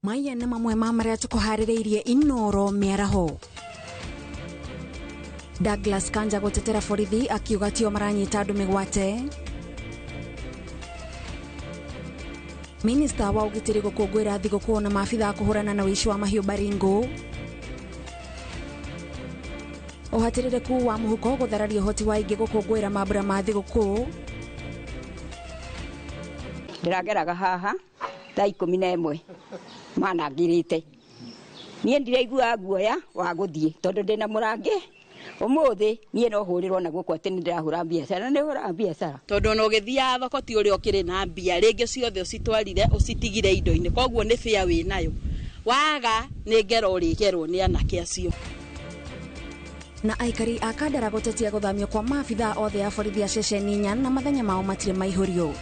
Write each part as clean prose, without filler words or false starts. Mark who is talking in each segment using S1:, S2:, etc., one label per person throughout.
S1: Maya nĩ mamwe ma marĩa tũkũharĩrĩirie Inoro mĩaraho. Douglas Kanja gũtetera borithi akiuga tio maranyita andũ mĩgwate. Minista wa ũgitĩri gũkũngũĩra thigũkũ na maabitha kũhũrana na ũici wa mahiũ Baringo. Ũhatĩrĩrĩku wa mũhuko gũthararia ũhoti wa aingĩ gũkũngũĩra mambura ma thigũkũ.
S2: Ndĩrageraga haha thaa 11 manangirĩte. Niĩ ndiraiguaga guoya wa gũthiĩ tondũ ndĩna mũrangĩ. Ũmũthĩ niĩ no hũrĩrwo na guoko atĩ nĩ ndĩrahũra biacara, nĩ hũraga biacara.
S3: Tondũ ona ũgĩthiaga thoko ti ũrĩa ũkĩrĩ na mbia, rĩngĩ ciothe ũcitwarire ũcitigire indo-inĩ, koguo nĩ bĩa wĩnayo. Waga nĩ ngero ũrĩgerwo nĩ anake acio.
S1: Na aikari a Kandara gũtetia gũthamio kwa maabitha othe a borithi a ceceni inya na mathenya mao matirĩ maihũrio.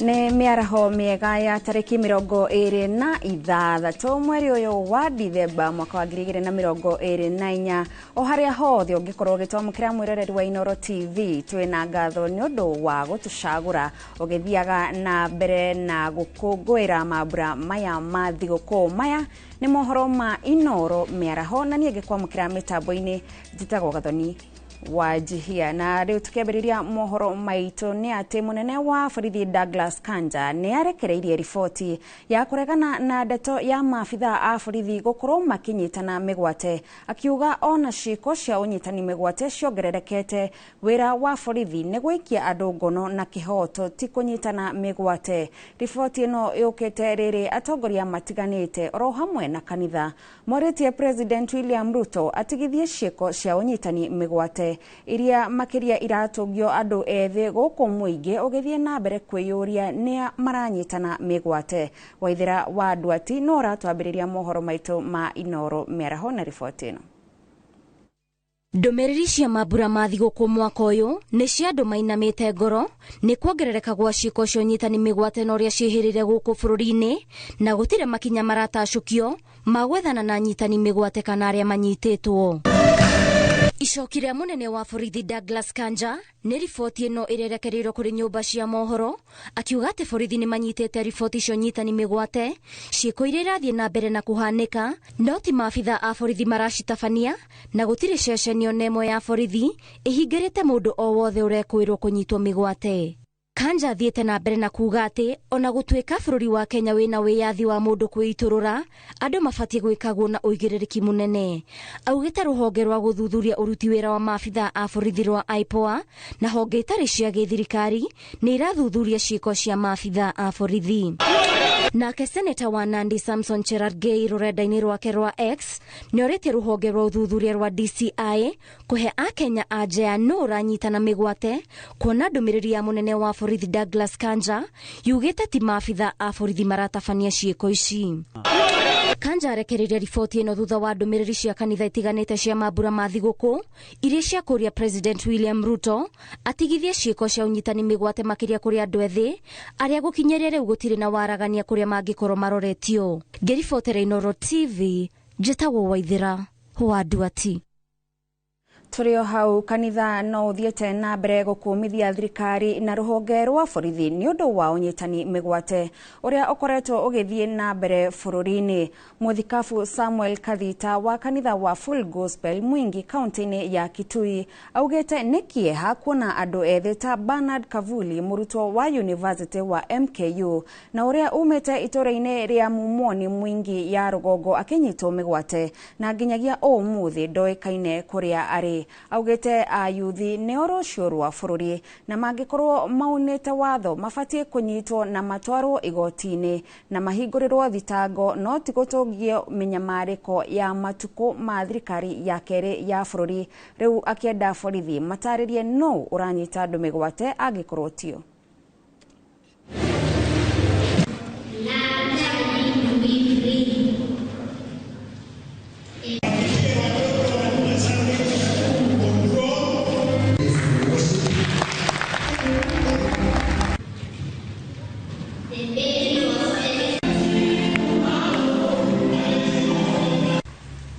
S1: Nĩ mĩaraho mĩega ya tarĩki 26 mweri ũyũ wa Dithemba mwaka wa 2024 o harĩa hothe ũngĩkorwo ũgĩtwamũkĩra mwĩroreri wa Inoro TV twĩna ngatho nĩ ũndũ wa gũtũcagũra ũgĩthiaga na mbere na gũkũngũĩra mambura maya ma thigũkũ. Maya nĩ mohoro ma Inoro mĩaraho na niĩ ngĩkwamũkĩra mĩtambo-inĩ njĩtagwo Gathoni Wanjihia. Na rĩu tukiambĩrĩria mohoro maitũ nĩ atĩ mũnene wa borithi Douglas Kanja nĩ arekereirie riboti ya kũregana na ndeto ya maabitha a borithi gũkorwo makĩnyitana mĩgwate, akiuga ona ciĩko cia ũnyitani mĩgwate ciongererekete wĩra wa borithi nĩ gũikia andũ ngono na kĩhoto ti kũnyitana mĩgwate. Riboti ĩno yũkĩte rĩrĩ atongoria matiganĩte oro hamwe na kanitha morĩtie President William Ruto atigithie ciĩko cia ũnyitani mĩgwate iria makĩria iratũngio andũ ethĩ gũkũ mũingĩ ũgĩthiĩ na mbere kwĩyũria nĩa maranyitana mĩgwate. Waithera wa Ndwati no ũratwambĩrĩria mohoro maitũ ma Inoro mĩaraho na riboti ĩno.
S4: Ndũmĩrĩri cia mambura ma thigũkũ mwaka ũyũ nĩ cia andũ mainamĩte ngoro nĩ kuongerereka gwa ciĩko cia ũnyitani mĩgwate na ũrĩa ciĩhĩrĩire gũkũ bũrũri-inĩ, na gũtirĩ makinya maratacũkio ma gwethana na anyitani mĩgwate kana arĩa manyitĩtwo. Icoki rĩa mũnene wa borithi Douglas Kanja nĩ riboti ĩno ĩrerekereirio kũrĩ nyũmba cia mohoro, akiuga atĩ borithi nĩ manyitĩte riboti cia ũnyitani mĩgwate ciĩko iria irathiĩ na mbere na kũhanĩka, no ti maabitha a borithi maracitabania na gũtirĩ ceceni ona ĩmwe ya borithi ĩhingĩrĩte mũndũ o wothe ũrekũĩrwo kũnyitwo mĩgwate. Kanja athiĩte na mbere na kuuga atĩ ona gũtuĩka bũrũri wa Kenya wĩna wĩyathi wa mũndũ kwĩitũrũra, andũ mabatiĩ gwĩkagwo na ũigĩrĩrĩki mũnene. Augĩte rũhonge rwa gũthuthuria ũruti wĩra wa maabitha a borithi rwa IPOA na honge itarĩ cia gĩthirikari nĩ irathuthuria ciĩko cia maabitha a borithi. Nake seneta wa Nandi Samson Cherargei rũrenda-inĩ rwake rwa X nĩorĩtie rũhonge rwa ũthuthuria rwa DCI kũhe akenya anja ya nũ ũranyitana mĩgwate, kuona ndũmĩrĩri ya mũnene wa borithi Douglas Kanja yugĩte ti maabitha a borithi maratabania ciĩko ici. Kanja arekereirie riboti ĩno thutha wa ndũmĩrĩri cia kanitha itiganĩte cia mambura ma thigũkũ iria cia kũria President William Ruto atigithie ciĩko cia ũnyitani mĩgwate makĩria kũrĩ andũ ethĩ arĩa gũkinyĩria rĩu gũtirĩ na waragania kũrĩa mangĩkorwo maroretio. Ngĩribotera Inoro TV njĩtagwo Waithera wa Nduati.
S1: Tũrĩ o hau kanitha no ũthiĩte na mbere gũkũmithia thirikari na rũhonge rwa borithi nĩ ũndũ wa ũnyitani mĩgwate ũrĩa ũkoretwo ũgĩthiĩ na mbere bũrũri-inĩ. Mũthikabu Samuel Kathita wa kanitha wa Full Gospel Mwingi kaunti-inĩ ya Kitui augĩte nĩ kĩeha kuona andũ ethĩ ta Bernard Kavuli mũrutwo wa University wa MKU na ũrĩa umĩte itũũra-inĩ rĩa Mumoni Mwingi ya rũgongo akĩnyitwo mĩgwate na nginyagia ũmũthĩ ndoĩkaine kũrĩa arĩ. Augĩte ayuthi nĩo rũciũ rwa bũrũri na mangĩkorwo maunĩte watho mabatiĩ kũnyitwo na matwarwo igoti-inĩ na mahingũrĩrwo thitango no ti gũtũngio mĩnyamarĩko ya matukũ ma thirikari ya kerĩ ya bũrũri. Rĩu akĩenda borithi matarĩrie nũ ũranyita andũ mĩgwate angĩkorwo tio.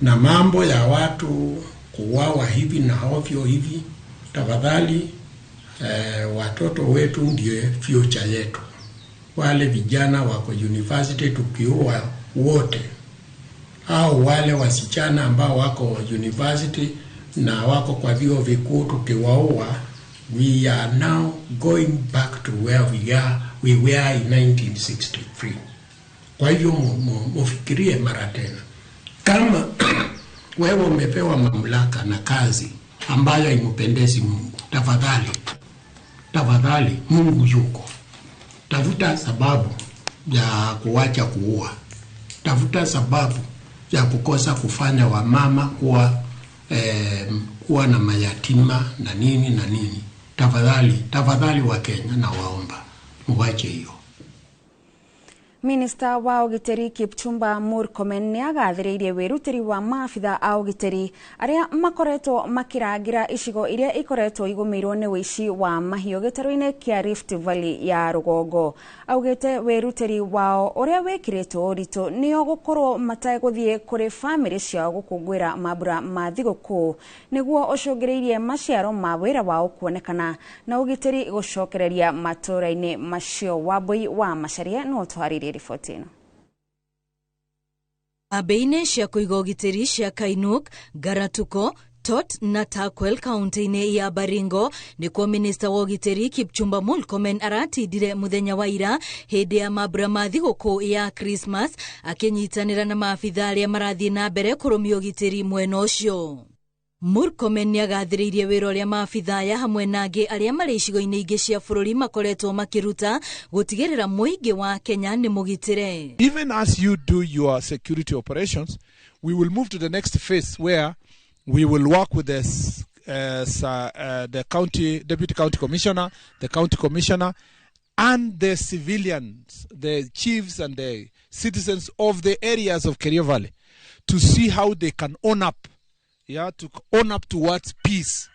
S5: Na mambo ya watu kuuawa hivi na ovyo hivi, tafadhali, watoto wetu ndio future yetu. Wale vijana wako university tukiua wote, au wale wasichana ambao wako university na wako kwa vyuo vikuu tukiwaua, we are now going back to where we were in 1963. Kwa hivyo mufikirie mara tena. Kama wewe umepewa mamlaka na kazi ambayo haimpendezi Mungu, tafadhali, tafadhali, Mungu yuko. Tafuta sababu ya kuacha kuua. Tafuta sababu ya kukosa kufanya wamama kuwa na mayatima na nini na nini. Tafadhali, tafadhali wa Kenya na waomba muache hiyo.
S1: Minista wa ũgitĩri Kipchumba Murkomen nĩ agathĩrĩirie wĩrutĩri wa maabitha a ũgitĩri arĩa makoretwo makĩrangĩra icigo iria ikoretwo igũmĩirwo nĩ ũici wa mahiũ gĩtarũ-inĩ kĩa Rift Valley ya rũgongo. Augĩte wĩrutĩri wao ũrĩa wĩkĩrĩtwo ũritũ nĩo gũkorwo mategũthiĩ kũrĩ bamĩrĩ ciao gũkũngũĩra mambura ma thigũkũ nĩguo ũcũngĩrĩirie maciaro ma wĩra wao kuonekana na ũgitĩri gũcokereria matũũra-inĩ macio. Wambui wa Macharia no tũharĩrie riboti ĩno.
S4: Ambĩ-inĩ cia kũiga ũgitĩri cia Kainuk, Garatuko, Tot na Turkwel kaunti-inĩ ya Baringo nĩkuo minista wa ũgitĩri Kipchumba Murkomen aratindire mũthenya wa ira hĩndĩ ya mambura ma thigũkũ ya Christmas akĩnyitanĩra na maabitha arĩa marathiĩ na mbere kũrũmia ũgitĩri mwena ũcio. Murkomen nĩ agathĩrĩirie wĩra ũrĩa maabitha aya hamwe na angĩ arĩa marĩ icigo-inĩ ingĩ cia bũrũri makoretwo makĩruta gũtigĩrĩra mũingĩ wa Kenya nĩ mũgitĩre.
S6: Even as you do your security operations, we will move to the next phase where we will work with the county deputy county commissioner, the county commissioner, and the civilians, the chiefs and the citizens of the areas of Kerio Valley, to see how they can own up, yeah, to own up towards peace.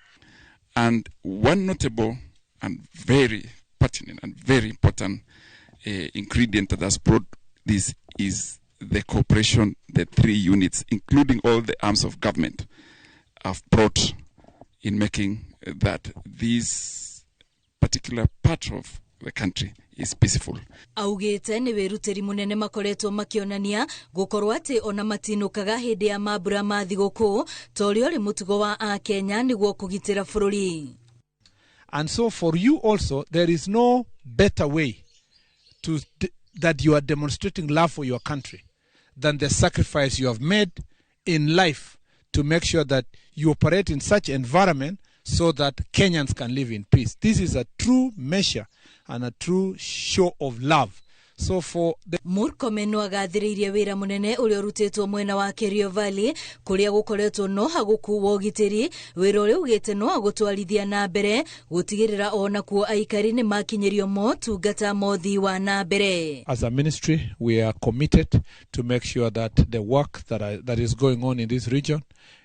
S7: And one notable and very pertinent and very important ingredient that has brought this is the cooperation the three units, including all the arms of government, have brought in making that this particular part of the country is peaceful.
S4: Augĩte nĩ wĩrutĩri mũnene makoretwo makĩonania gũkorwo atĩ ona matinũkaga hĩndĩ ya mambura ma thigũkũ ta ũrĩa ũrĩ mũtugo wa Akenya nĩguo kũgitĩra bũrũri.
S6: And so for you also, there is no better way to that you are demonstrating love for your country than the sacrifice you have made in life to make sure that you operate in such environment so that Kenyans can live in peace. This is a true measure and a true show of love. So for the
S4: Murkomen no agathĩrĩirie wĩra mũnene ũrĩa ũrutĩtwo mwena wa Kerio Valley kũrĩa gũkoretwo no hagũkuo ũgitĩri, wĩra ũrĩa ugĩte no agũtwarithia na mbere gũtigĩrĩra onakuo aikari nĩ makinyĩrio motungata mothi wa na mbere.
S6: As a ministry, we are committed to make sure that the work that is going on in this region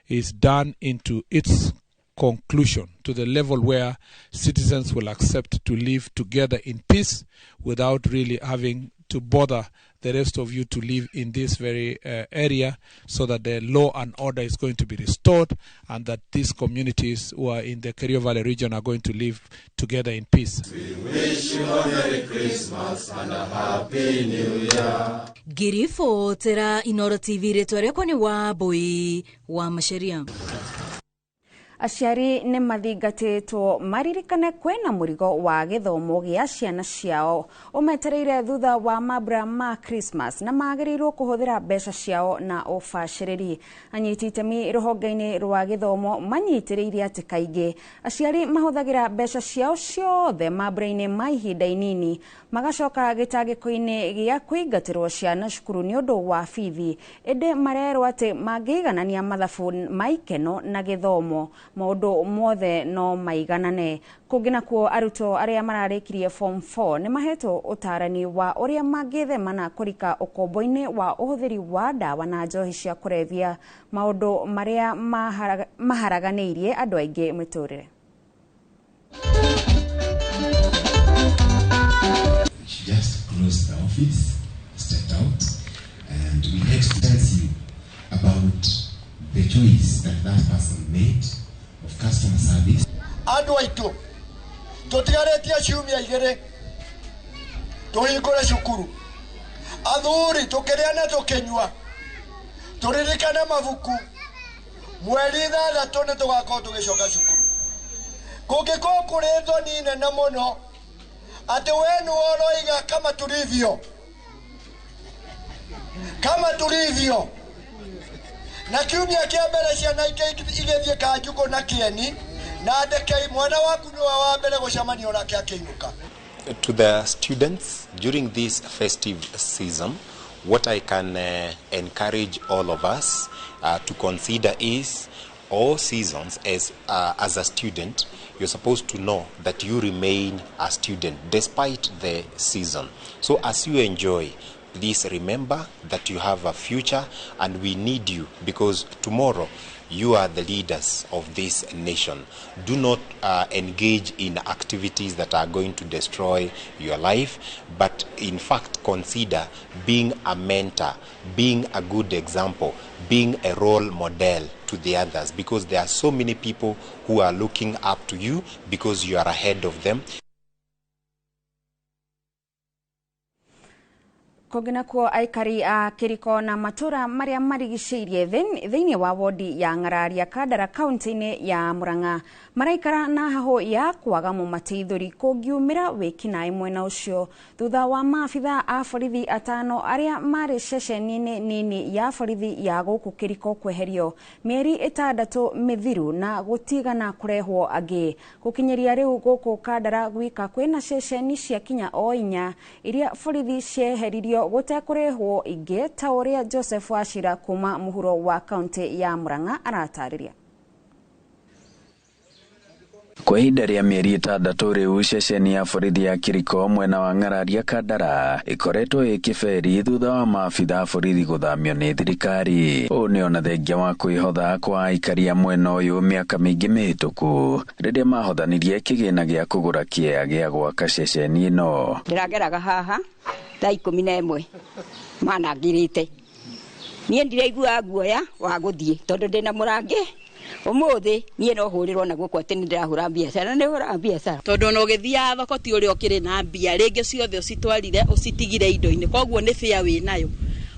S6: is done into its conclusion, to the level where citizens will accept to live together in peace without really having to bother the rest of you to live in this very area, so that the law and order is going to be restored and that these communities who are in the Kerio Valley region are going to live together in peace.
S8: We wish you a Merry Christmas and a Happy New Year.
S4: Ngiribotera Inooro TV, rĩtwa rĩakwa nĩ Wambui wa Macharia.
S1: Aciari nĩ mathingatĩtwo maririkane kwĩna mũrigo wa gĩthomo gĩa ciana ciao ũmetereire thutha wa mambura ma Christmas na magĩrĩirwo kũhũthĩra mbeca ciao na ũbacĩrĩri. Anyiti itemi rũhonge-inĩ rwa gĩthomo manyitĩrĩire atĩ kaingĩ aciari mahũthagĩra mbeca ciao ciothe mambura-inĩ ma ihinda inini magacoka gĩtangĩko-inĩ gĩa kũingatĩrwo ciana cukuru nĩ ũndũ wa bithi, ĩndĩ marerwo atĩ mangĩiganania mathabu ma ikeno na gĩthomo maũndũ mothe no maiganane. Kũngĩ nakuo arutwo arĩa mararĩkirie form 4 nĩ mahetwo ũtarani wa ũrĩa mangĩthemana kũrika ũkombo-inĩ wa ũhũthĩri wa ndawa na njohi cia kũrebia, maũndũ marĩa maharaganĩirie andũ aingĩ mĩtũrĩre.
S9: She just closed the office, stepped out, and we had to tell you about that that person made of customer service.
S10: Andũ aitũ tũtigarĩtie ciumia igĩrĩ tũhingũre cukuru, athuri tũkĩrĩa na tũkĩnyua, tũririkane mabuku, mweri 6 nĩ tũgakorwo tũgĩcoka cukuru. Kũngĩkorwo kũrĩ thoni nene mũno atĩ we nĩwe ũroiga kama tulivyo, kama tulivyo, na kiumia kĩa mbere ciana igĩthiĩ Kanjugũ na Kĩeni na ndeke mwana waku nĩwe wa mbere gũcemania onake akĩinũka.
S11: To the students during this festive season, what I can encourage all of us to consider is all seasons as a student, you're supposed to know that you remain a student despite the season. So as you enjoy, please remember that you have a future and we need you, because tomorrow you are the leaders of this nation. Do not engage in activities that are going to destroy your life, but in fact consider being a mentor, being a good example, being a role model to the others, because there are so many people who are looking up to you because you are ahead of them.
S1: Kũngĩ nakuo aikari a Kĩriko na matũra marĩa marigicĩirie thĩinĩ wa wodi ya Ng'araria Kandara kaunti-inĩ ya Murang'a maraikara na hahũ ya kwaga mũmateithũri kũngiumĩra wĩkinaĩ mwena ũcio thutha wa maabitha a borithi 5 arĩa marĩ ceceni-inĩ nini ya borithi ya gũkũ Kĩriko kweherio mĩeri 6 mĩthiru na gũtigana kũrehwo angĩ. Gũkinyĩria rĩu gũkũ Kandara gwika kwĩna ceceni cia kinya o 4 iria borithi cieheririo gũtekũrĩhwo ingĩ ta ũrĩa Joseph Wachira kuma mũhuro wa kaunti ya Murang'a aratarĩria.
S12: Kwa ihinda rĩa mĩeri 6 rĩu ceceni ya borithi ya Kĩriko mwena wa Ng'araria Kandara ĩkoretwo ĩ kĩberi thutha wa maabitha a borithi gũthamio nĩ thirikari. Ũũ nĩ ona thengia wa kwĩhotha kwa aikari a mwena ũyũ mĩaka mĩingĩ mĩhĩtũku rĩrĩa mahothanirie kĩgĩna gĩa kũgũra kĩea gĩa gwaka ceceni ĩno.
S2: Ndĩrageraga haha thaa 11 manangirĩte, niĩ ndiraiguaga guoya wa gũthiĩ tondũ ndĩna mũrangĩ. Ũmũthĩ niĩ no hũrĩrwo na guoko atĩ nĩndĩrahũra biacara, nĩhũraga biacara
S3: tondũ ona ũgĩthiaga thoko ti ũrĩa ũkĩrĩ na mbia, rĩngĩ ciothe ũcitwarire ũcitigire indo-inĩ, koguo nĩ bĩa wĩnayo,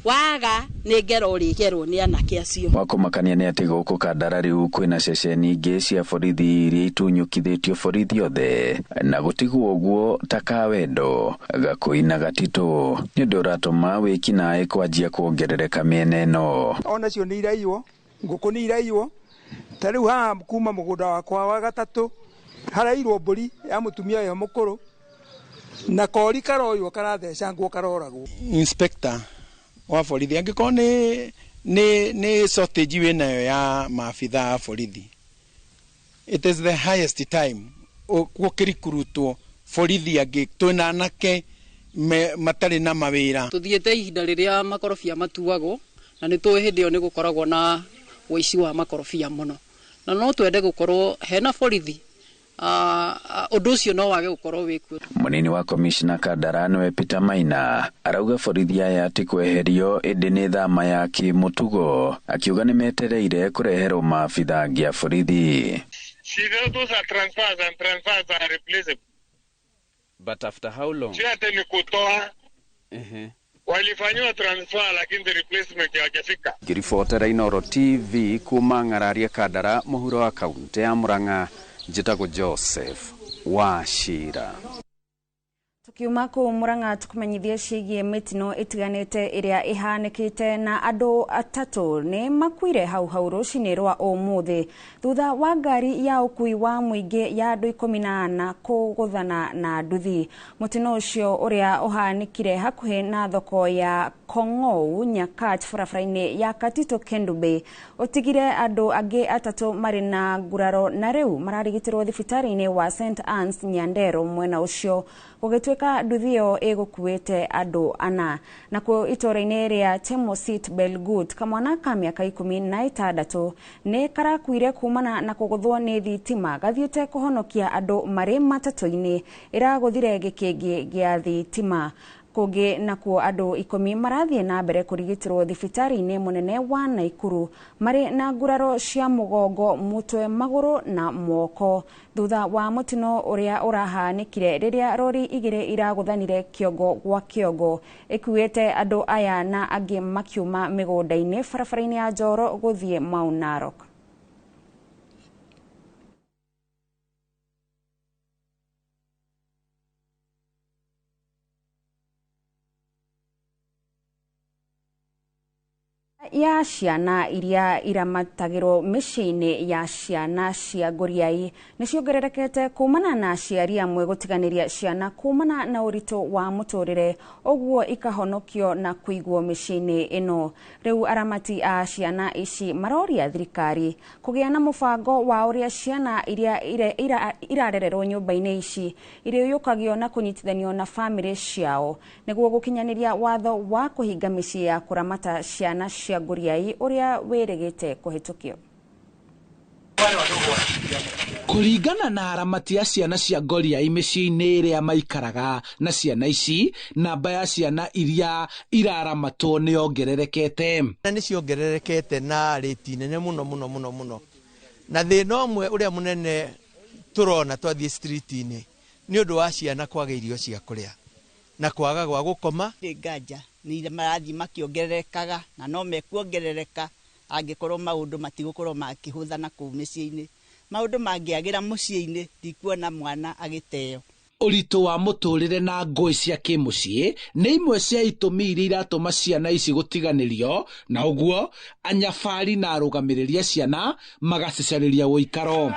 S3: waga nĩ ngero ũrĩgerwo nĩ anake acio.
S12: Wa kũmakania nĩ atĩ gũkũ Kandara rĩu kwĩna ceceni ingĩ cia borithi iria itunyũkithĩtio borithi othe na gũtigwo ũguo ta Kawendo, Gakũi na Gatitũ nĩ ũndũ ũratũma wĩkinaĩ kwanjia kuongerereka mĩena ĩno.
S13: Onacio nĩ iraiywo, ngũkũ nĩ iraiywo, ta rĩu haha kuma mũgũnda wakwa wa gatatũ harairwo mbũri ya mũtumia ũyũ mũkũrũ na kori karoywo karathecangwo karoragwo.
S14: Inspector wa borithi angĩkorwo nĩ shortage wĩnayo ya maabitha a borithi, it is the highest time gũkĩrikurutwo borithi angĩ twĩna anake matarĩ na mawĩra.
S15: Tũthiĩte ihinda rĩrĩa makorobia matuagwo na nĩ tũĩ hĩndĩ ĩyo nĩ gũkoragwo na ũici wa makorobia mũno, na no twende gũkorwo hena borithi ũndũ ũcio no wage gũkorwo wĩkuo.
S12: Mũnini wa komishna Kandara nĩwe Peter Maina arauga borithi aya ti kweherio ĩndĩ nĩ thama ya kĩmũtugo, akiuga nĩ metereire kũreherwo maabitha angĩ a borithi.
S16: Those are transfers and transfers are replaceable.
S17: But after how long?
S16: Si ati ni kutoa. Walifanyiwa transfer lakini the replacement hawajafika.
S17: Ngĩribotera Inooro TV kuma Ng'araria Kandara mũhuro wa kaunti ya Murang'a, njĩtagwo Joseph Wachira.
S1: Tukiuma kũu Murang'a tukumenyithie ciĩgiĩ mĩtino ĩtiganĩte ĩrĩa ĩhanĩkĩte na andũ 3 nĩ makuire hau hau rũcinĩ rwa ũmũthĩ thutha wa ngari ya ũkui wa mũingĩ ya andũ 14 kũgũthana na nduthi. Mũtino ũcio ũrĩa ũhanĩkire hakuhĩ na thoko ya Kong'ou Nyakach barabara-inĩ ya Katito Kendu Bay ũtigire andũ angĩ 3 marĩ na nguraro na rĩu mararigitĩrwo thibitarĩ-inĩ wa St Anne's Nyandero mwena ũcio gũgĩtuĩka nduthi ĩyo ĩgũkuĩte andũ 4. Nakuo itũũra-inĩ rĩa Chemosit Belgut kamwana ka mĩaka 16 nĩ karakuire kumana na kũgũthwo nĩ thitima gathiĩte kũhonokia andũ marĩ matatũ-inĩ ĩragũthire gĩkĩngĩ gĩa thitima. Kũngĩ nakuo andũ 10 marathiĩ na mbere kũrigitĩrwo thibitarĩ-inĩ mũnene wa Naikuru marĩ na nguraro cia mũgongo, mũtwe, magũrũ na moko thutha wa mũtino ũrĩa ũrahanĩkire rĩrĩa rori 2 iragũthanire kĩongo gwa kĩongo ĩkuĩte andũ aya na angĩ makiuma mĩgũnda-inĩ barabara-inĩ ya Njoro gũthiĩ Mau Narok. Ya ciana iria iramatagĩrwo mĩciĩ-inĩ ya ciana cia ngũriai nĩ ciongererekete kumana na aciari amwe gũtiganĩria ciana kumana na ũritũ wa mũtũrĩre, ũguo ikahonokio na kũigwo mĩciĩ-inĩ ĩno. Rĩu aramati a ciana ici maroria thirikari kũgĩa na mũbango wa ũrĩa ciana iria irarererwo nyũmba-inĩ ici irĩũyũkagio na kũnyitithanio na bamĩrĩ ciao nĩguo gũkinyanĩria watho wa kũhinga mĩciĩ ya kũramata ciana cia ngũriai ũrĩa wĩrĩgĩte kũhĩtũkio.
S18: Kũringana na aramati a ciana cia ngoriai mĩciĩ-inĩ ĩrĩa maikaraga na ciana ici, namba ya ciana iria iraramatwo nĩ yongererekete.
S19: Na nĩ ciongererekete na rĩti nene mũno mũno mũno mũno. Na thĩna ũmwe ũrĩa mũnene tũrona twathiĩ street-inĩ nĩ ũndũ wa ciana kwaga irio cia kũrĩa na kwaga gwa gũkoma.
S20: Nganja nĩ marathiĩ makĩongererekaga na no mekuongerereka angĩkorwo maũndũ matigũkorwo makĩhũtha na kũu mĩciĩ-inĩ. Maũndũ mangĩagĩra mũciĩ-inĩ ndikuona mwana agĩteo.
S18: Ũritũ wa mũtũrĩre na ngũĩ cia kĩmũciĩ nĩ imwe cia itũmi iria iratũma ciana ici gũtiganĩrio, na ũguo anyabari na arũgamĩrĩri a ciana magacicarĩria ũikaro.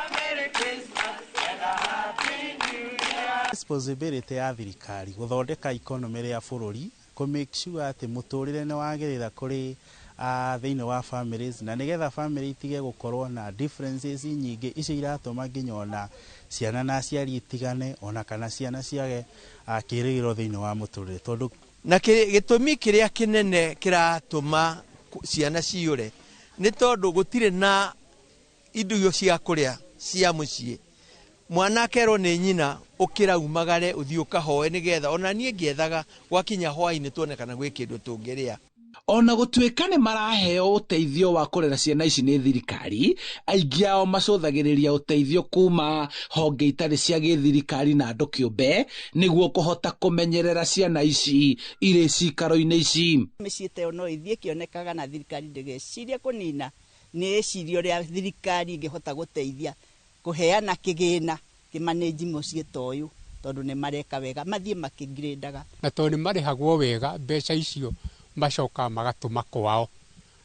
S21: Responsibility ya thirikari gũthondeka economy ya bũrũri kũ make sure atĩ mũtũrĩre nĩ wagĩrĩra kũrĩ thĩinĩ wa families, na nĩgetha family itige gũkorwo na differences nyingĩ icio iratũma nginya ona ciana na aciari itigane ona kana ciana ciage kĩĩrĩgĩrĩro thĩinĩ wa mũtũrĩre tondũ
S19: na gĩtũmi kĩrĩa kĩnene kĩratũma ciana ciyũre nĩ tondũ gũtirĩ na indo cia kũrĩa cia mũciĩ. Mwana akerwo nĩ nyina ũkĩra umagare ũthiĩ ũkahoe nĩgetha ona niĩ ngĩethaga gwakinya hwaĩ-inĩ tuone kana gwĩ kĩndũ tũngĩrĩa.
S18: Ona gũtuĩka nĩ maraheo ũteithio wa kũrera ciana ici nĩ thirikari, aingĩ ao macũthagĩrĩria ũteithio kuma honge itarĩ cia gĩthirikari na andũ kĩũmbe nĩguo kũhota kũmenyerera ciana ici irĩ cikaro-inĩ ici.
S20: Mĩciĩ ta ĩyo no ĩthiĩ ĩkĩonekaga na thirikari ndĩgecirie kũnina, nĩ ĩcirie ũrĩa thirikari ĩngĩhota gũteithia kũheana kĩgĩna kĩmanĩnji mũciĩ ta ũyũ tondũ nĩ mareka wega mathiĩ makĩngirĩndaga.
S22: Na tondũ nĩ marĩhagwo wega mbeca icio macokaga magatũma kwao,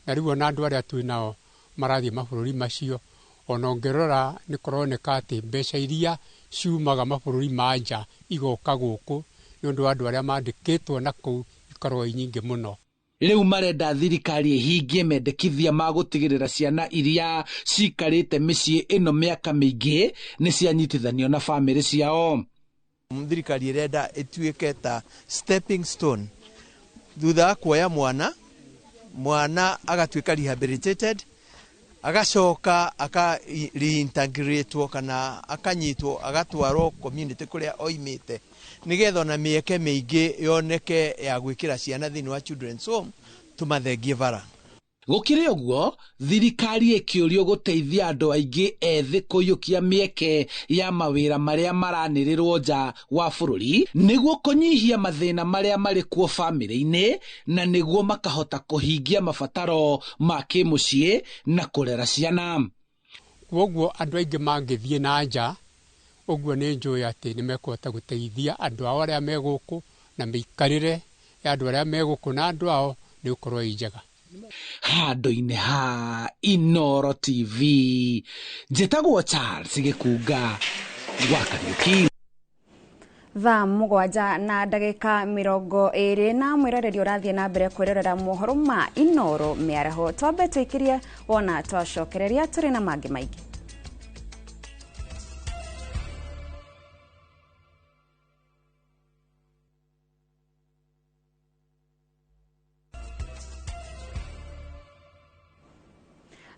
S22: na rĩu ona andũ arĩa twĩ nao marathiĩ mabũrũri macio ona ũngĩrora nĩ kũroneka atĩ mbeca iria ciumaga mabũrũri ma nja igoka gũkũ nĩ ũndũ wa andũ arĩa mandĩkĩtwo na kũu ikoragwo i nyingĩ mũno.
S18: Rĩu marenda thirikari ĩhingie mendekithia ma gũtigĩrĩra ciana iria cikarĩte mĩciĩ ĩno mĩaka mĩingĩ nĩ cianyitithanio na bamĩrĩ ciao.
S19: Thirikari ĩrenda ĩtuĩke ta stepping stone thutha wa kuoya mwana, mwana agatuĩka rehabilitated, agacoka aka reintegratwo kana akanyitwo agatwarwo community kũrĩa oimĩte nĩgetha ona mĩeke mĩingĩ yoneke ya gwĩkĩra ciana thĩinĩ wa children's home tũmathengie bara.
S18: Gũkĩrĩ ũguo, thirikari ĩkĩũrio gũteithia andũ aingĩ ethĩ kũiyũkia mĩeke ya mawĩra marĩa maranĩrĩrwo nja wa bũrũri nĩguo kũnyihia mathĩna marĩa marĩ kuo bamĩrĩ-inĩ na nĩguo makahota kũhingia mabataro ma kĩmũciĩ na kũrera ciana.
S22: Kwoguo andũ aingĩ mangĩthiĩ na nja, ũguo nĩ njũĩ atĩ nĩ mekũhota gũteithia andũ ao arĩa me gũkũ na mĩikarĩre ya andũ arĩa me gũkũ na andũ ao nĩ gũkorwo ĩ njega.
S18: Handũ-inĩ ha Inooro TV, njĩtagwo Charles Gĩkunga wa Kariuki.
S1: Thaa 7:20 na mwĩroreri ũrathiĩ na mbere kwĩrorera mohoro ma Inooro mĩaraho. Twambe tũikĩrie wona twacokereria tũrĩ na mangĩ maingĩ.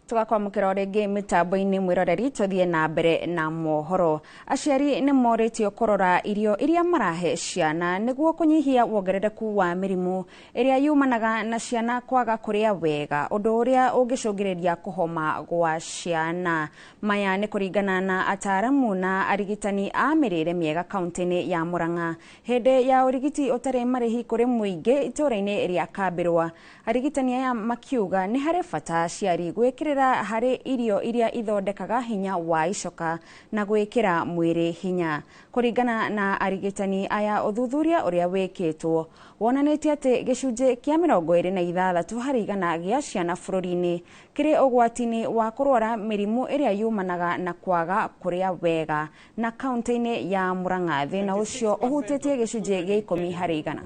S1: Tugakwamũkĩra o rĩngĩ mĩtambo-inĩ mwĩroreri, tũthiĩ na mbere na mohoro. Aciari nĩ morĩtio kũrora irio iria marahe ciana nĩguo kũnyihia wongerereku wa mĩrimũ ĩrĩa yumanaga na ciana kwaga kũrĩa wega, ũndũ ũrĩa ũngĩcũngĩrĩria kũhoma gwa ciana. Maya nĩ kũringana na ataaramu na arigitani a mĩrĩre mĩega kaunti-inĩ ya Murang'a hĩndĩ ya ũrigiti ũtarĩ marĩhi kũrĩ mũingĩ itũũra-inĩ rĩa Kambĩrwa. Arigitani aya makiuga nĩ harĩ bata aciari gwĩkĩrĩra harĩ irio iria ithondekaga hinya wa icoka na gwĩkĩra mwĩrĩ hinya. Kũringana na arigitani aya, ũthuthuria ũrĩa wĩkĩtwo wonanĩtie atĩ gĩcunjĩ kĩa 26 harĩ igana gĩa ciana bũrũri-inĩ kĩrĩ ũgwati-inĩ wa kũrwara mĩrimũ ĩrĩa yumanaga na kwaga kũrĩa wega, na kaunti-inĩ ya Murang'a thĩna ũcio ũhutĩtie gĩcunjĩ gĩa 10 harĩ igana.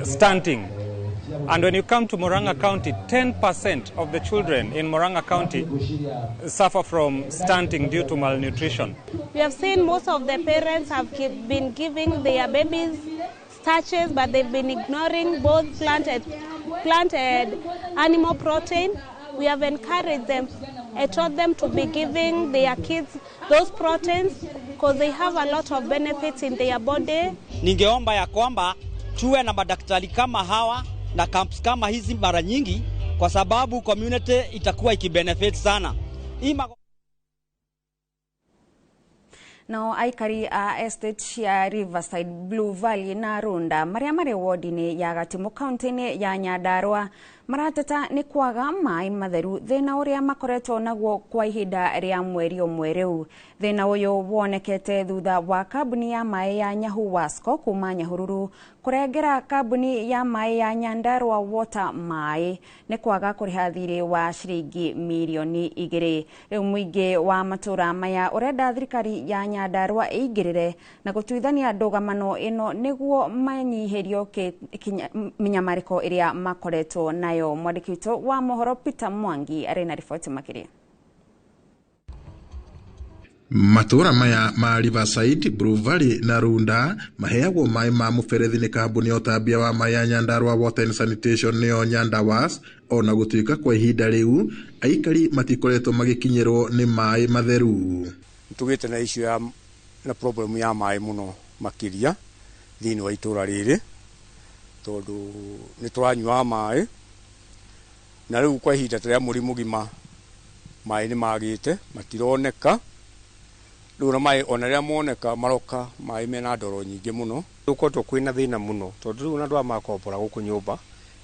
S5: Stunting. And when you come to Murang'a County, 10% of the children in Murang'a County suffer from stunting due to malnutrition.
S7: We have seen most of the parents have been giving their babies starches, but they've been ignoring both plant and animal protein. We have encouraged them and taught them to be giving their kids those proteins because they have a lot of benefits in their body.
S23: Ningeomba ya kwamba tuwe na madaktari kama hawa na camps kama hizi mara nyingi, kwa sababu community itakuwa ikibenefit sana.
S1: Nao aikari a estate cia Riverside, Blue Valley na Runda maria marĩ wodi-inĩ ya Gatimu kaunti-inĩ ya Nyandarua marateta nĩ kwaga maĩ matheru, thĩna ũrĩa makoretwo naguo kwa ihinda rĩa mweri ũmwe rĩu. Thĩna ũyũ wonekete thutha wa kambuni ya maĩ ya Nyahu Wasco kuma Nyahururu kũrengera kambuni ya maĩ ya Nyandarua Water maĩ nĩ kwaga kũrĩha thirĩ wa ciringi mirioni 2. Rĩu mũingĩ wa matũra maya ũrenda thirikari ya Nyandarua ĩingĩrĩre na gũtuithania ndũgamano ĩno nĩguo manyihĩrio mĩnyamarĩko ĩrĩa makoretwo nayo. Mwandĩki witũ wa mohoro Peter Mwangi arĩ na riboti makĩria.
S24: Matũra maya ma Riverside, Blue Valley na Runda maheagwo maĩ ma mũberethi nĩ kambuni ya ũtambia wa maĩ ya Nyandarua Water and Sanitation nĩyo Nyandawas. Ona gũtuĩka kwa ihinda rĩu aikari matikoretwo magĩkinyĩrwo nĩ maĩ matheru.
S25: Tũgĩte na issue ya na problem ya maĩ mũno makĩria thĩinĩ wa itũra rĩrĩ, tondũ nĩ tũranyua maĩ na rĩu kwa ihinda rĩa mweri mũgima maĩ nĩ magĩte matironeka. Rĩu na maĩ ona rĩrĩa moneka maroka maĩ mena ndoro nyingĩ mũno.
S26: Gũkoretwo kwĩna thĩna mũno tondũ rĩu ona andũ aya makombora gũkũ nyũmba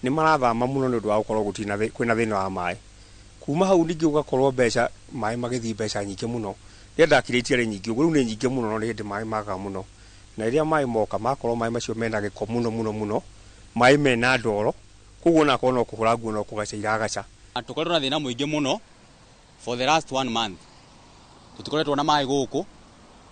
S26: nĩ marathama mũno nĩ ũndũ wa gũkorwo gũtirĩ kwĩna thĩna wa maĩ. Kuma hau ningĩ ũgakorwo mbeca maĩ magĩthiĩ mbeca nyingĩ mũno. Rĩrĩa ndakire itiarĩ nyingĩ ũguo, rĩu nĩ nyingĩ mũno, no nĩ hĩndĩ maĩ magaga mũno. Na rĩrĩa maĩ moka makorwo maĩ macio mena gĩko mũno mũno mũno, maĩ mena ndoro, koguo onakorwo no kũhũra nguo no kũgaca iragaca.
S23: Tũkoretwo na thĩna mũingĩ mũno for the last 1 month. Tũtikoretwo na maĩ gũkũ,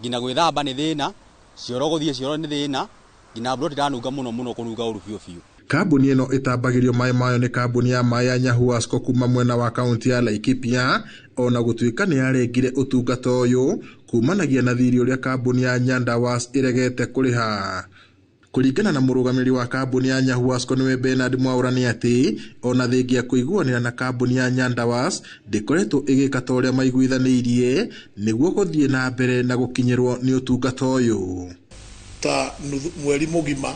S23: nginya gwĩthamba nĩ thĩna, cioro gũthiĩ cioro nĩ thĩna, nginya mbura ĩranunga mũno mũno kũnunga ũru biũ biũ.
S24: Kambuni ĩno ĩtambagĩrio maĩ mayo nĩ kambuni ya maĩ ya Nyahu Wasco kuma mwena wa kaunti ya Laikipia, ona gũtuĩka nĩ yarengire ũtungata ũyũ kumanagia na thirĩ ũrĩa kambuni ya Nyandawas ĩregete kũrĩha. Kũringana na mũrũgamĩrĩri wa kambuni ya Nyahu Wasco nĩwe Bernard Mwaura nĩ atĩ ona thengia kũiguanĩra na kambuni ya Nyandawas ndĩkoretwo ĩgĩka ta ũrĩa maiguithanĩirie nĩguo gũthiĩ na mbere na gũkinyĩrwo nĩ ũtungata ũyũ.
S27: Ta mweri mũgima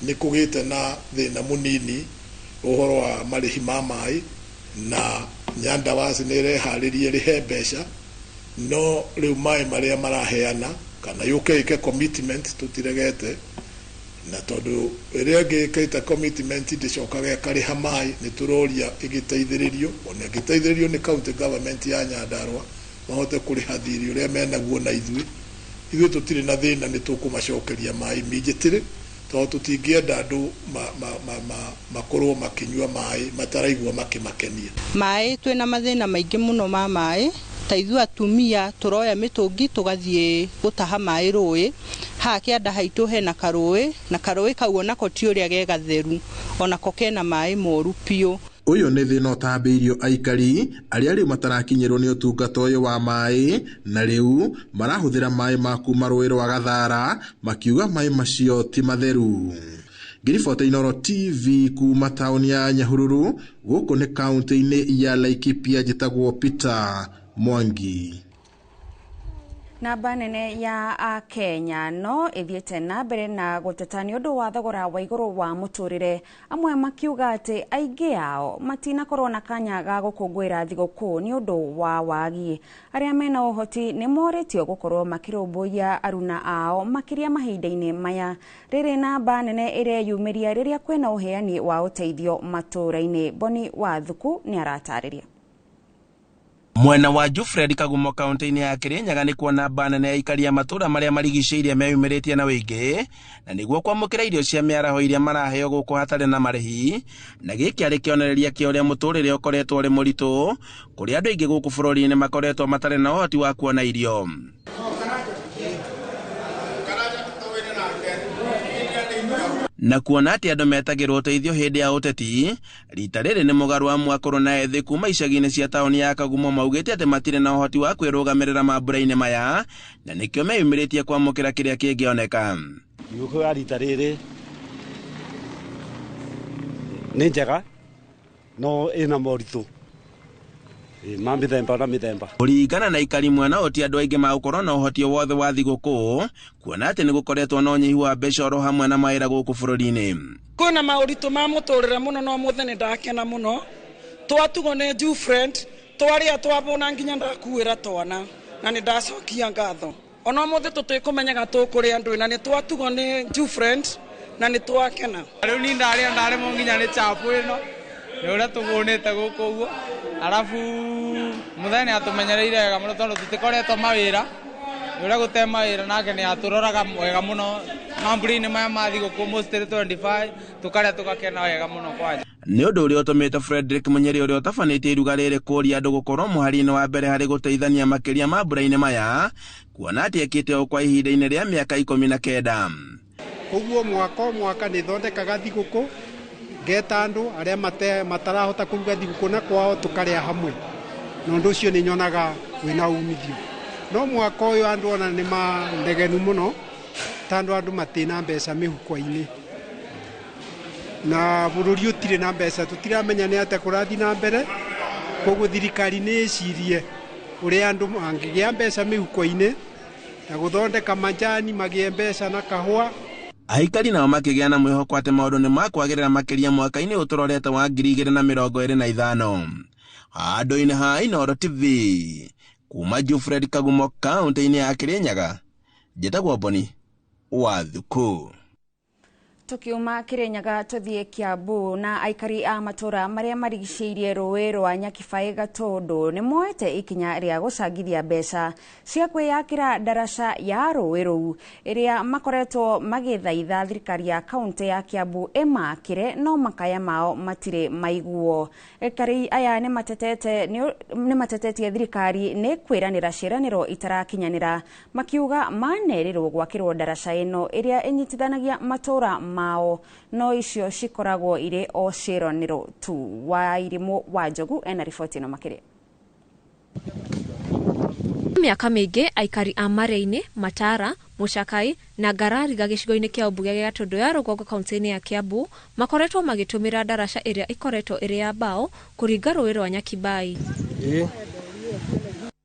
S27: nĩ kũgĩte na thĩna mũnini ũhoro wa marĩhi ma maĩ, na Nyandawas nĩ ĩreharĩrie ĩrĩhe mbeca, no rĩu maĩ marĩa maraheana kana yũke ĩke commitment tũtiregete, na tondũ ĩrĩa ĩngĩ ĩkĩte commitment ndĩcokaga ĩkarĩha maĩ, nĩ tũroria ĩgĩteithĩrĩrio, ona ĩngĩteithĩrĩrio nĩ county government ya Nyandarua mahote kũrĩha thirĩ ũrĩa menaguo na ithuĩ. Ithuĩ tũtirĩ na thĩna, nĩ tũkũmacokeria maĩ immediately tondũ tũtingĩenda andũ makorwo makĩnyua maĩ mataraigua makĩmakenia.
S28: Maĩ twĩna mathĩna maingĩ mũno ma maĩ, ta ithuĩ atumia tũroya mĩtũngi tũgathiĩ gũtaha maĩ rũĩ. Haha kĩanda haitũ hena karũĩ, na karũĩ kau onako ti ũrĩa ge gatheru, onako kena maĩ moru biũ.
S24: Ũyũ nĩ thĩna ũtambĩirio aikari arĩa rĩu matarakinyĩrwo nĩ ũtungata ũyũ wa maĩ, na rĩu marahũthĩra maĩ ma kuma rũĩ rwa Gathara makiuga maĩ macio ti matheru. Ngĩribota Inooro TV kuma taũni ya Nyahururu, gũkũ nĩ kaunti-inĩ ya Laikipia, njĩtagwo Peter Mwangi.
S1: Namba nene ya Akenya no ithiĩte na mbere na gũteta nĩ ũndũ wa thogora wa igũrũ wa mũtũrĩre, amwe makiuga atĩ aingĩ ao matinakorwo na kanya ga gũkũngũĩra thigũkũ nĩ ũndũ wa wagi. Arĩa mena ũhoti nĩ morĩtio gũkorwo makĩrũmbũiya aruna ao makĩria mahinda-inĩ maya. Rĩrĩ namba nene ĩreyumĩria rĩrĩa kwĩna ũheani wa ũteithio matũũra-inĩ. Boni wa Thuku nĩ aratarĩria.
S2: Mwena wa Jufred Kagumo kaunti-inĩ ya Kirinyaga nĩ kuona namba nene ya aikari a matũũra marĩa marigicĩirie meyumĩrĩtie na wĩingĩ na nĩguo kwamũkĩra irio cia mĩaraho iria maraheo gũkũ hatarĩ na marĩhi, na gĩkĩ arĩ kĩonereria kĩa ũrĩa mũtũrĩre ũkoretwo ũrĩ mũritũ kũrĩa andũ aingĩ gũkũ bũrũri-inĩ makoretwo matarĩ na ũhoti wa kuona irio. Na kuona atĩ andũ metagĩrwo ũteithio hĩndĩ ya ũteti, rita rĩrĩ nĩ mũgarũ wa mwakũrũ na ethĩ kuma icagi-inĩ cia taũni ya Kagumo maugĩte atĩ matirĩ na ũhoti wa kwĩrũgamĩrĩra mambura-inĩ maya na nĩkĩo meyumĩrĩtie kwamũkĩra kĩrĩa kĩngĩoneka.
S3: Thigũkũ ya rita rĩrĩ nĩ njega no ĩna moritũ ma mĩthemba na mĩthemba.
S2: Kũringana na aikari mwena ũyũ ti andũ aingĩ magũkorwo na ũhoti wothe wa thigũkũ kuona atĩ nĩ gũkoretwo na ũnyihu wa mbeca oro hamwe na mawĩra gũkũ bũrũri-inĩ.
S4: Kwĩna maũritũ ma mũtũrĩre mũno no mũthĩ nĩ ndakena mũno, twatugwo nĩ Jufred, twarĩa twabũna nginya ndakuĩra twana na nĩ ndacokia ngatho. Ona ũmũthĩ tũtikũmenyaga tũkũrĩa ndũĩ na nĩ twatugwo nĩ Jufred na nĩ twakena.
S6: Rĩu niĩ ndarĩa ndaremwo nginya nĩ chapu ĩno nĩ ũrĩa tũhũnĩte gũkũ ũguo, arabu mũthenya nĩ atũmenyereire wega mũno tondũ tũtikoretwo mawĩra, nĩ ũrĩa gũte mawĩra nake nĩ atũroraga wega mũno mambura-inĩ maya ma thigũkũ mostly 25 tũkarĩa tũgakena wega mũno kwanja.
S2: Nĩ ũndũ ũrĩa ũtũmĩte Frederick Munyeri ũrĩa ũtabanĩtie iruga rĩrĩ kũũria andũ gũkorwo mũhari-inĩ wa mbere harĩ gũteithania makĩria mambura-inĩ maya kuona atĩ ekĩte ũũ kwa ihinda-inĩ rĩa mĩaka 19.
S8: Koguo mwaka o mwaka nĩ thondekaga thigũkũ ngeta andũ arĩa matarahota kũruga thigũkũ na kwao tũkarĩa hamwe, na ũndũ ũcio nĩ nyonaga wĩna umithio. No mwaka ũyũ andũ ona nĩ manegenu mũno tondũ andũ matina mbeca mĩhuko-inĩ na bũrũri ũtirĩ na mbeca, tũtiramenya nĩ atĩa kũrathiĩ na mbere. Koguo thirikari nĩ ĩcirie ũrĩa andũ mangĩgĩa mbeca mĩhuko-inĩ na gũthondeka majani magĩe mbeca na kahũa.
S2: Aikari nao makĩgĩa na mwĩhoko atĩ maũndũ nĩ makwagĩrĩra makĩria mwaka-inĩ ũtũrorete wa 2025. Handũ-inĩ ha Inooro TV kuma Jufred Kagumo kaunti-inĩ ya Kirinyaga, njĩtagwo Boni wa Thuku.
S1: Tukiuma Kirinyaga tuthie Kiambu na aikari a matura maria marigicĩirie rũĩ rwa Nyakibaĩ Gatũndũ nĩ moete ikinya rĩa gũcangithia mbeca cia kwĩyakĩra ndaraca ya rũĩ rũu ĩrĩa makoretwo magĩthaitha thirikari ya kaunti ya Kiambu ĩmakĩre no makaya mao matirĩ maiguo. Aikari aya nĩ matetetie thirikari nĩ kwĩranĩra ciĩranĩro itarakinyanĩra makiuga manerĩrwo gwakĩrwo ndaraca ĩno ĩrĩa ĩnyitithanagia matũra mao no icio cikoragwo irĩ o ciĩranĩro tu. Wairimu wa Njogu ena riboti ĩno makĩria.
S9: Mĩaka mĩingĩ aikari a Mareini, Matara, Muchakai na Ngarariga gĩcigo-inĩ kĩa ũmbunge gĩa Gatũndũ ya rũgongo kaunti-inĩ ya Kiambu makoretwo magĩtũmĩra ndaraca ĩrĩa ĩkoretwo ĩrĩ ya mbaũ kũringa rũĩ rwa Nyakibai.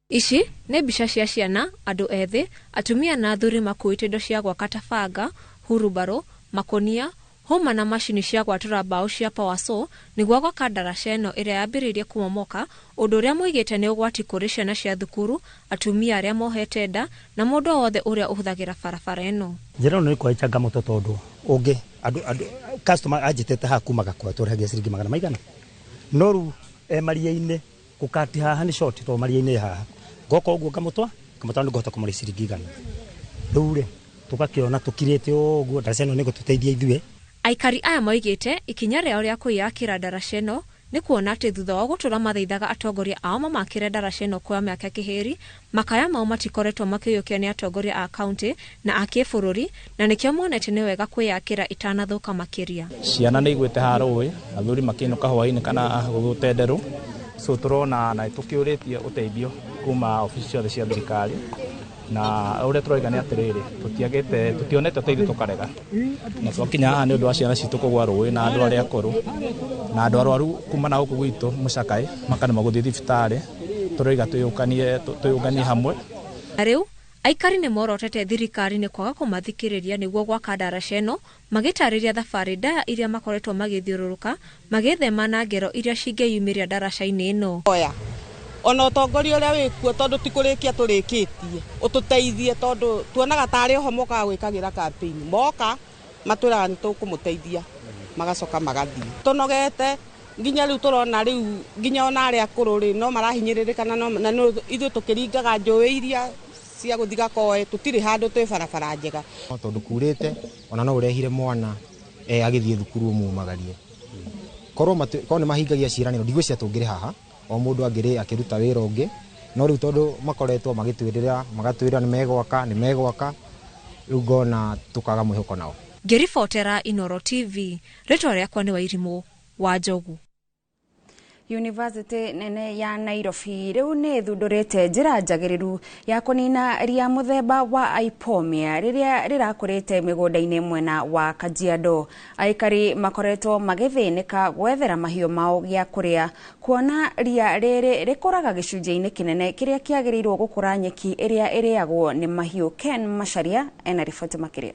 S9: Ici nĩ mbica cia ciana, andũ ethĩ, atumia na athuri makuĩte indo cia gwaka ta banga, hurubarũ, makonia, hũma na macini cia gwatũra mbaũ cia power saw nĩguo gwaka ndaraca ĩno ĩrĩa yambĩrĩirie kũmomoka, ũndũ ũrĩa moigĩte nĩ ũgwati kũrĩ ciana cia thukuru, atumia arĩa mohete nda na mũndũ o wothe ũrĩa ũhũthagĩra barabara ĩno.
S10: Njĩra ĩno nĩ kwa changamoto tondũ ũngĩ andũ customer anjĩtĩte haha kuma Gakwa tũrĩhagia ciringi magana maigana, no rĩu e maria-inĩ gũkati haha nĩ short tondũ maria-inĩ haha ngoka ũguo ngamũtwa nĩ ngũhota kũmũrĩha ciringi 100. Rĩu rĩ tũgakĩona tũkirĩte ũguo ndaraca ĩno nĩ gũtũteithia ithuĩ.
S9: Aikari aya moigĩte ikinya rĩao rĩa kwĩyakĩra ndaraca ĩno nĩ kuona atĩ thutha wa gũtũra mathaithaga atongoria ao mamakĩre ndaraca ĩno kwa mĩaka kĩhĩri, makaya mao matikoretwo makĩiyũkio nĩ atongoria a kaunti na a kĩbũrũri na nĩkĩo monete nĩ wega kwĩyakĩra ĩtanathũka makĩria.
S11: Ciana nĩ igwĩte haha rũĩ, athuri makĩinũka hwaĩ-inĩ kana gũtenderũ, so tũrona na tũkĩũrĩtie ũteithio kuma obici ciothe cia thirikari Na ũrĩa tũroiga nĩ atĩrĩrĩ, tũtiagĩte tũtionete ũteithio tũkarega, na twakinya haha nĩ ũndũ wa ciana citũ kũgwa rũĩ na andũ arĩa akũrũ na andũ arwaru kuma na gũkũ gwitũ mũcakai makaremwo gũthiĩ thibitarĩ, tũroiga twĩyũnganie hamwe.
S9: Na rĩu aikari nĩ morotete thirikari nĩ kwaga kũmathikĩrĩria nĩguo gwaka ndaraca ĩno, magĩtarĩria thabarĩ ndaya iria makoretwo magĩthiũrũrũka magĩthema na ngero iria cingĩyumĩria ndaraca-inĩ ĩno.
S12: Oya ona ũtongoria ũrĩa wĩkuo, tondũ ti kũrĩkia tũrĩkĩtie, ũtũteithie, tondũ tuonaga tarĩ oho mokaga gwĩkagĩra campaign, moka matwĩraga nĩ tũkũmũteithia, magacoka magathiĩ. Tũnogete nginya rĩu tũrona rĩu nginya ona arĩa akũrũ rĩ no marahinyĩrĩrĩka, na ithuĩ tũkĩringaga njũĩ iria cia gũthiĩ Gakoe, tũtirĩ handũ twĩ barabara njega.
S13: Tondũ kurĩte ona no ũrehire mwana agĩthiĩ thukuru ũmumagarie, korwo nĩ mahingagia ciĩranĩro ndigwĩciria tũngĩrĩ haha, o mũndũ angĩrĩ akĩruta wĩra ũngĩ, no rĩu tondũ makoretwo magĩtwĩrĩra magatwĩra nĩ megwaka, rĩu ngona tũkaga mwĩhoko nao.
S9: Ngĩribotera Inooro TV, rĩtwa rĩakwa nĩ Wairimũ wa Njogu.
S1: University nene ya Nairobi rĩu nĩ ĩthundũrĩte njĩra njagĩrĩru ya kũnina ria mũthemba wa Ipomia rĩrĩa rĩrakũrĩte mĩgũnda-inĩ mwena wa Kajiado. Aikari makoretwo magĩthĩnĩka gwethera mahiũ mao gĩa kũrĩa, kuona ria rĩrĩ rĩkũraga gĩcunjĩ-inĩ kĩnene kĩrĩa kĩagĩrĩirwo gũkũra nyeki ĩrĩa ĩrĩagwo nĩ mahiũ. Ken Macharia ena riboti makĩria.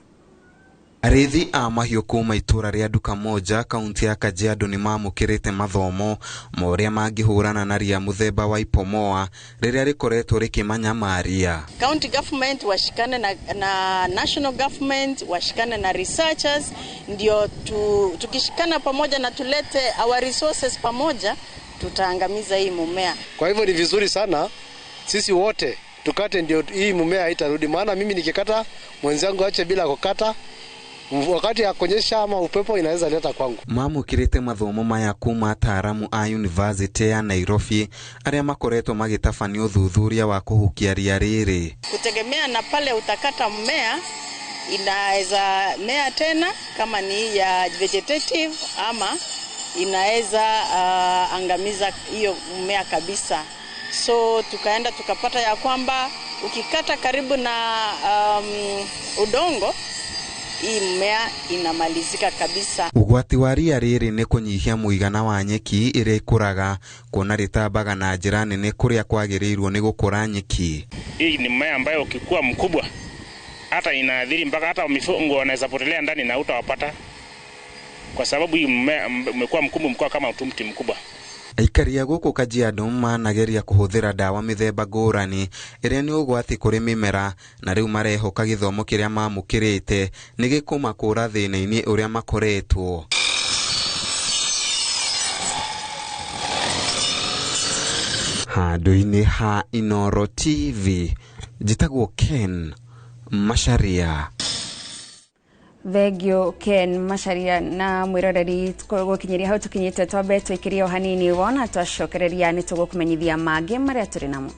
S14: Arĩithi a mahiũ kuma itũra rĩa Duka Moja kaunti ya Kajiado nĩ mamũkĩrĩte mathomo ma ũrĩa mangĩhũrana na ria mũthemba wa Ipomoa rĩrĩa rĩkoretwo rĩkĩmanyamaria.
S15: County government washikane na national government washikane na researchers, ndio tukishikana pamoja na tulete our resources pamoja, tutaangamiza hii mumea.
S16: Kwa hivyo ni vizuri sana sisi wote tukate, ndio hii mumea haitarudi, maana mimi nikikata mwenzangu ache bila kukata, wakati akonyesha ama upepo inaweza leta kwangu.
S14: Mamũkĩrĩte mathomo maya kuma ataaramu a University ya Nairobi arĩa makoretwo magĩtabania ũthuthuria wa kũhukia ria rĩrĩ.
S15: Kutegemea na pale utakata mmea, inaweza mea tena kama ni ya vegetative ama inaweza angamiza hiyo mmea kabisa. So tukaenda tukapata ya kwamba ukikata karibu na udongo, hii mmea inamalizika kabisa.
S14: Ũgwati wa ria rĩrĩ nĩ kũnyihia mũigana wa nyeki ĩrĩa ĩkũraga, kuona rĩtambaga na njĩra nene kũrĩa kwagĩrĩirwo nĩ gũkũra nyeki.
S17: Hii ni mmea ambayo ukikua mkubwa hata inaathiri mpaka hata mifugo wanaweza potelea ndani na utawapata, kwa sababu hii mmea umekuwa mkubwa, mkubwa kama mti mkubwa.
S14: Aikari a gũkũ Kajiado manageria kũhũthĩra ndawa mĩthemba ngũrani ĩrĩa nĩ ũgwati kũrĩ mĩmera, na rĩu marehoka gĩthomo kĩrĩa mamũkĩrĩte nĩ gĩkũmakũra thĩna-inĩ ũrĩa makoretwo. Handũ-inĩ ha Inooro TV, njĩtagwo Ken Macharia.
S1: Thengio Ken Macharia na mwiroreri gũkinyĩria hau tũkinyĩte, twambe twĩkĩrie o hanini wona twacokereria nĩ tũgũkũmenyithia mangĩ marĩa tũrĩ namo.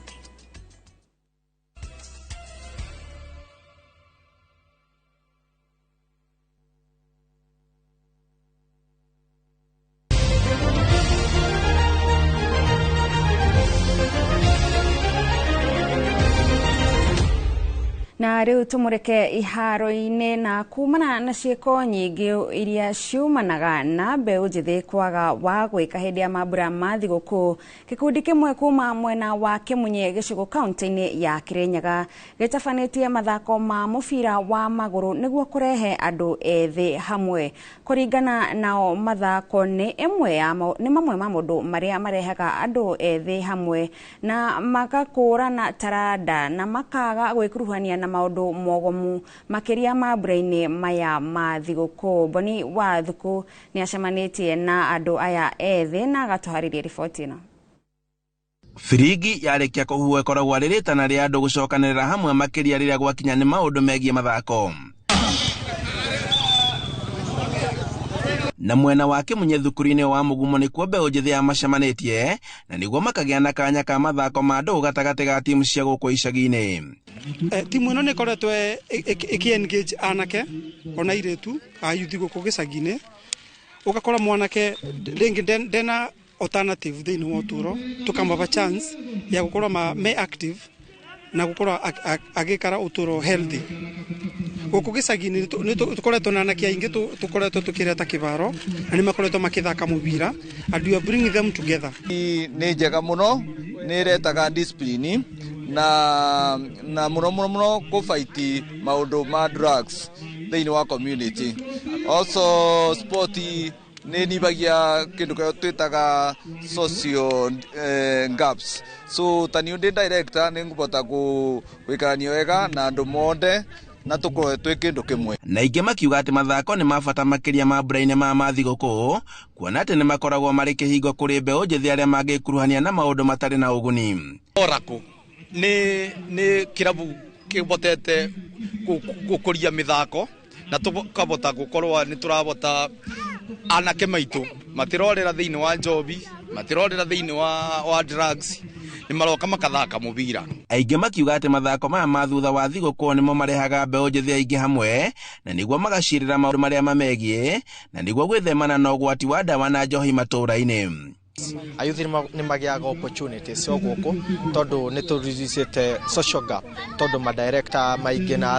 S1: Na rĩu tũmũreke iharo-inĩ na kumana na ciĩko nyingĩ iria ciumanaga na mbeũ njĩthĩ kwaga wa gwĩka hĩndĩ ya mambura ma thigũkũ, gĩkundi kĩmwe kuma mwena wa Kĩmunye gĩcigo kaunti-inĩ ya Kĩrĩnyaga gĩtabanĩtie mathako ma mũbira wa magũrũ nĩguo kũrehe andũ ethĩ hamwe. Kũringana nao, mathako nĩ ĩmwe ya nĩ mamwe ma maũndũ marĩa marehaga andũ ethĩ hamwe na magakũrana taranda na makaga gwĩkuruhania na maũndũ mogomu makĩria mambura-inĩ maya ma thigũkũ. Boni wa Thuku nĩ acemanĩtie na andũ aya ethĩ na agatũharĩria riboti ĩno.
S2: Firigi yarĩkia kũhuhwo ĩkoragwo arĩ rĩtana rĩa andũ gũcokanĩrĩra hamwe makĩria rĩrĩa gwakinya nĩ maũndũ megiĩ mathako. Na mwena wa Kĩmunye thukuru-inĩ wa Mũgumo nĩkuo mbeũ njĩthĩ ya macemanĩtie na nĩguo makagĩa na kanya ka mathako ma ndũgũ gatagatĩ ga timu cia gũkũ icagi-inĩ.
S18: Timu ĩno nĩ ĩkoretwo ĩkĩ engage anake ona airĩtu a youth gũkũ gĩcagi-inĩ, ũgakora mwanake rĩngĩ ndena alternative thĩinĩ wa ũtũũro, tũkamaba chance ya gũkorwo me active
S5: Na gukorwo agikara uturo healthy. Guku gicagi-inĩ nĩ tũkoretwo na anake aingĩ tũkoretwo tũkĩreta kĩbaro na nĩ makoretwo makĩthaka mũbira, and we are bringing them together.
S7: Nĩ njega mũno, nĩ ĩretaga discipline na mũno mũno mũno kũbaiti maũndũ ma drugs thĩinĩ wa community. Also sport nĩ nibagia kĩndũ kĩrĩa twĩtaga social gaps. So ta niĩ ndĩ director nĩ ngũbota gũikarania wega na andũ mothe na tũkorwo twĩ kĩndũ kĩmwe.
S2: Na aingĩ makiuga atĩ mathako nĩ ma bata makĩria mambura-inĩ ma thigũkũ, kuona atĩ nĩ makoragwo marĩ kĩhingo kũrĩ mbeũ njĩthĩ arĩa mangĩkuruhania na maũndũ matarĩ na ũguni.
S19: Oracle nĩ kĩrabu kĩhotete gũkũria mĩthako na tũkabota gũkorwo nĩ tũrabota anake maitũ matirorera thĩinĩ wa njobi, matirorera thĩinĩ wa drugs, nĩ maroka makathaka mũbira.
S2: Aingĩ makiuga atĩ mathako maya ma thutha wa thigũkũ nĩmo marehaga mbeũ njĩthĩ aingĩ hamwe na nĩguo magacirĩra maũndũ marĩa mamegiĩ na nĩguo gwĩthemana na ũgwati wa ndawa na njohi matũũra-inĩ.
S20: Ayuthi nĩ magĩaga opportunities o gũkũ tondũ nĩ tũreducĩte social gap, tondũ madirector maingĩ na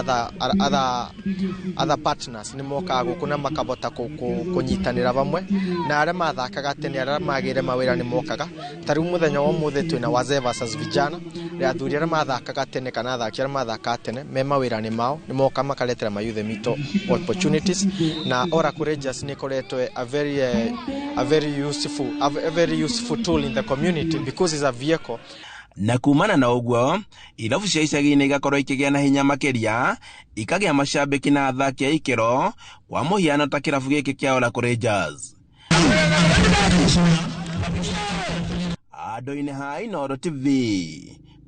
S20: other partners nĩ mokaga gũkũ na makabota kũnyitanĩra vamwe na arĩa mathakaga tene, arĩa magĩire mawĩra nĩ mokaga. Ta rĩu mũthenya wa ũmũthĩ twĩna wazee versus vijana, athuri arĩa mathakaga tene kana athaki arĩa mathakaga tene me mawĩra-inĩ mao nĩ moka makaretera mayuthe mitũ opportunities. Na Oracle Rangers nĩ ĩkoretwo a very useful tool in the community because it's a vehicle.
S2: Na kumana na ũguo, irabu cia icagi-inĩ igakorwo ikĩgĩa na hinya makĩria, ikagĩa macambĩki na athaki a ikĩro, kwa mũhiano ta kĩrabu gĩkĩ kĩa Oracle Rangers. Andũ-inĩ ha Inooro TV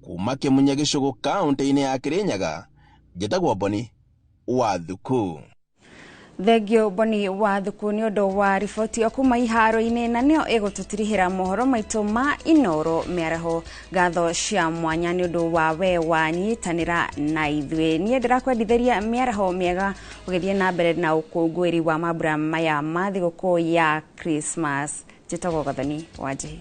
S2: kuma Kĩmunye Gĩcũgũ, kaũntĩ-inĩ ya Kĩrĩnyaga, njĩtagwo Boni wa Thuku.
S1: Thengio Boni wa Thuku nĩ ũndũ wa riboti ĩyo kuma iharo-inĩ, na nĩyo ĩgũtũtirihĩra mohoro maitũ ma Inooro mĩaraho. Ngatho cia mwanya nĩ ũndũ wa we wanyitanĩra na ithuĩ. Niĩ ndĩrakwendithĩria mĩaraho mĩega ũgĩthiĩ na mbere na ũkũngũĩri wa mambura maya ma thigũkũ ya Christmas. Njĩtagwo Gathoni wa Njihĩ.